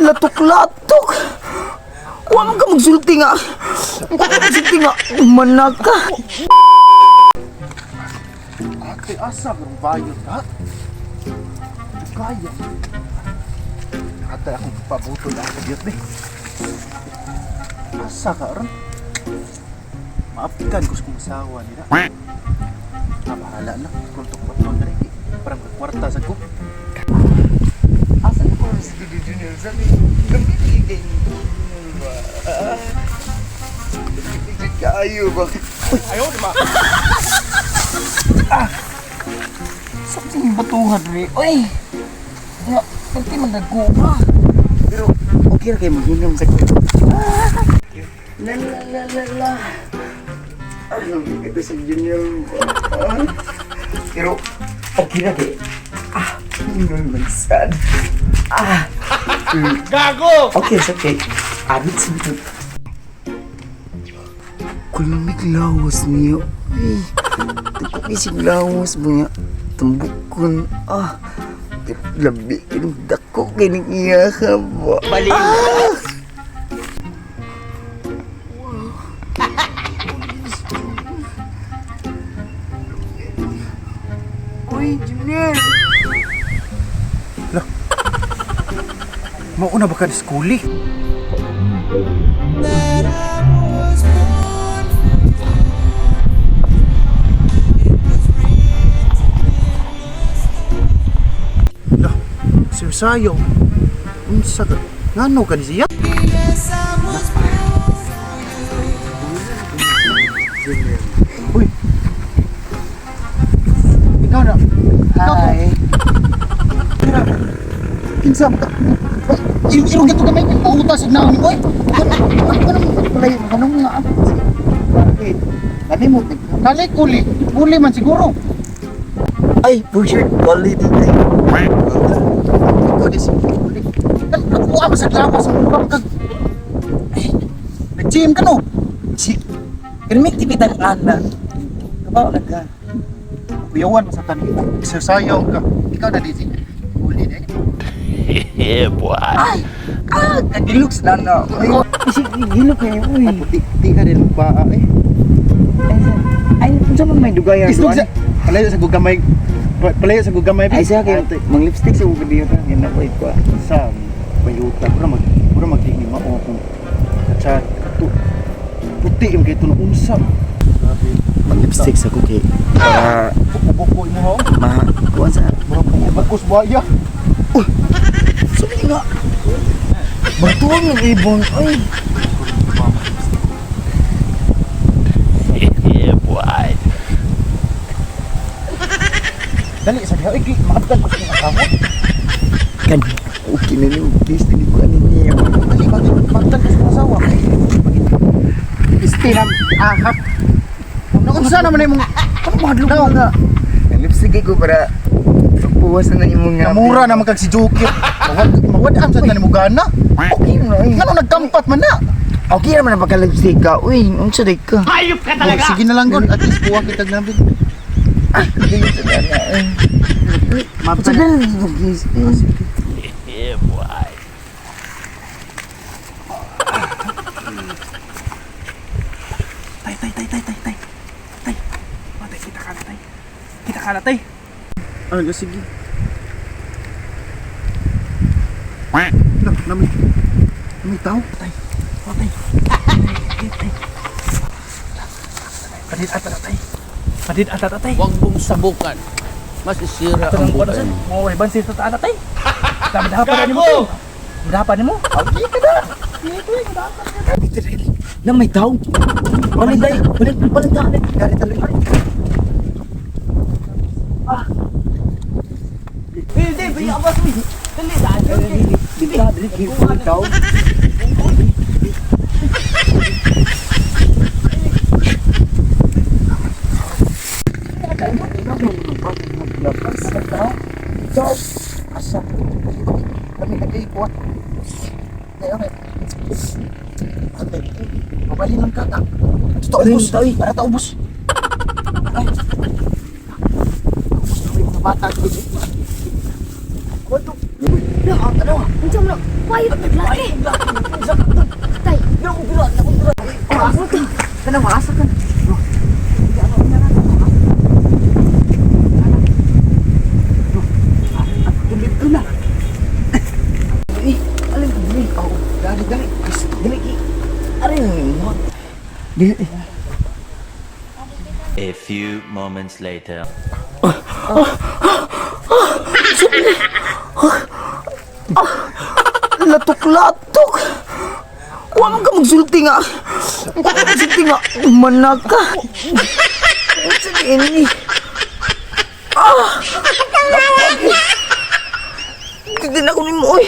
Latok-latok. Wa man ka magsulti nga. Wa man magsulti nga. Umana ka. Ate, asa karong bayot ha? Kaya. Ate, akong pabutol ang kabyot ni. Asa ka ron? Maapkan ko sa kong asawa nila. Ah, bahala na. Kung tukbaton na rin. Parang kwarta sa ko. Asa ko si Didi Junior sabi, gamit kay Junior ba? Gamit kaayo ba? Ayaw, di ba? Ah! Sa batuhan rin. Uy! Nga, pagti magdagko ka. Pero, okay ra kayo maghinom sa ko. La la la la la. Ano, ito sa Junior ba? Ah. Pero, okay ra kayo. Ah, hinom man sad. Ah! Gago! Okay, it's okay. Abit sa ito. Kulmig lawas niyo. Ay, tagko isig lawas mo niya. Tambukon. Ah, pero labi. Kinong dako kining iya ka ba? Bali. Ah! Uy, Junior! Mauna ba ka ni skuli? Lah, Sir Sayo. Unsa ka? Ngano ka ni siya? Uy. Ikaw na. Ikaw to. Hi. Kinsa man ka? Ilong ilong gito gamay kay pautas ig naon ni oy. Ano palay anong nga? Bakit? Nalimot. Kali kuli. Kuli man siguro. Ay, for sure, quality time. Ikaw di si kuli. Nakuha mo sa lawas ang murang kag. Ay, nag-gym ka no? Si, kanimik tipitan ana. Kabaw na ka. Kuyawan mo sa tanin. Exercise ka. Ikaw na di si kuli di. Ay, ah, kagilok sa na. Ay, si gilok kayo, uy. Puti di ka din ba eh. Ay, unsa man may dugayan Isnog sa palayo sa gugamay. Palayo sa gugamay. Ay, siya kayo, mang lipstick sa ugod dito. Yan na ko ito. Sa bayuta mura magdini mao kung sa to puti yung kay tunog unsa. Grabe. Mang lipstick sa kuki. Para Buko-buko imo ho. ma kuan sa Mura buko-buko sa buhaya. Sabi nga. Batuan ng ibon. Ay. Dali sa diha ay maabdan ko sa imong asawa. Kan, okay na niyo. Please, hindi ko ano niya. Dali maabdan ko sa imong asawa. Isti na ahap. Naunsa naman imong Ano mahadlok mo nga? Lipstick ko para puwas na imong nga. namura naman kag si Joker. Mawad mawad-an sa tanim mo gana. Okay na eh. Ngano nagkampat man na? Okay naman na pagka-lipstick ka. Uy, unsa day ka? Oh, sige na lang gon, at least buwa kitag nabig. Ah, dili sa na eh. Uy, unsa Maabdan. na please. Tay tay tay tay tay tay. Tay. Patay kita ka na tay. Kita ka na tay. Ano sige. Na, nami. Nami tao. Tay. Patay. Tay, tay. Padit ata tay. Padit ata tay. Huwag mong subukan. Masisira ang buhay mo. Mo way bansi sa ata tay. Tama dapat nimo tay. Dapat nimo. Okay ka na. Na may tao. Balik day, balik balik ta. Dari tali. Ah. Hindi, bigyan ka ba? Dali, dali. Dili dili dili tao. Asa. Kami nag-iikuan. Kaya okay. Ate, pabalin lang ka. Ito, ubos. Para ta ubos. Ay. Ubos na may mga Bata ko. Wato. Ya, tanaw. Unsa man na? Payot naglaki. Tay. Nakubira, nakubira. Asa ka? Tanaw, asa ka? Dito na. Eh, alin ka dali? Oo, dali, dali. Dali, arin mo. Dali. A few moments later. Latok-latok! Huwag man ka magsulti nga! Huwag ka magsulti nga! Manaka! Unsa ni ini? Ah! Lapag! Hindi na ko nimo, oy!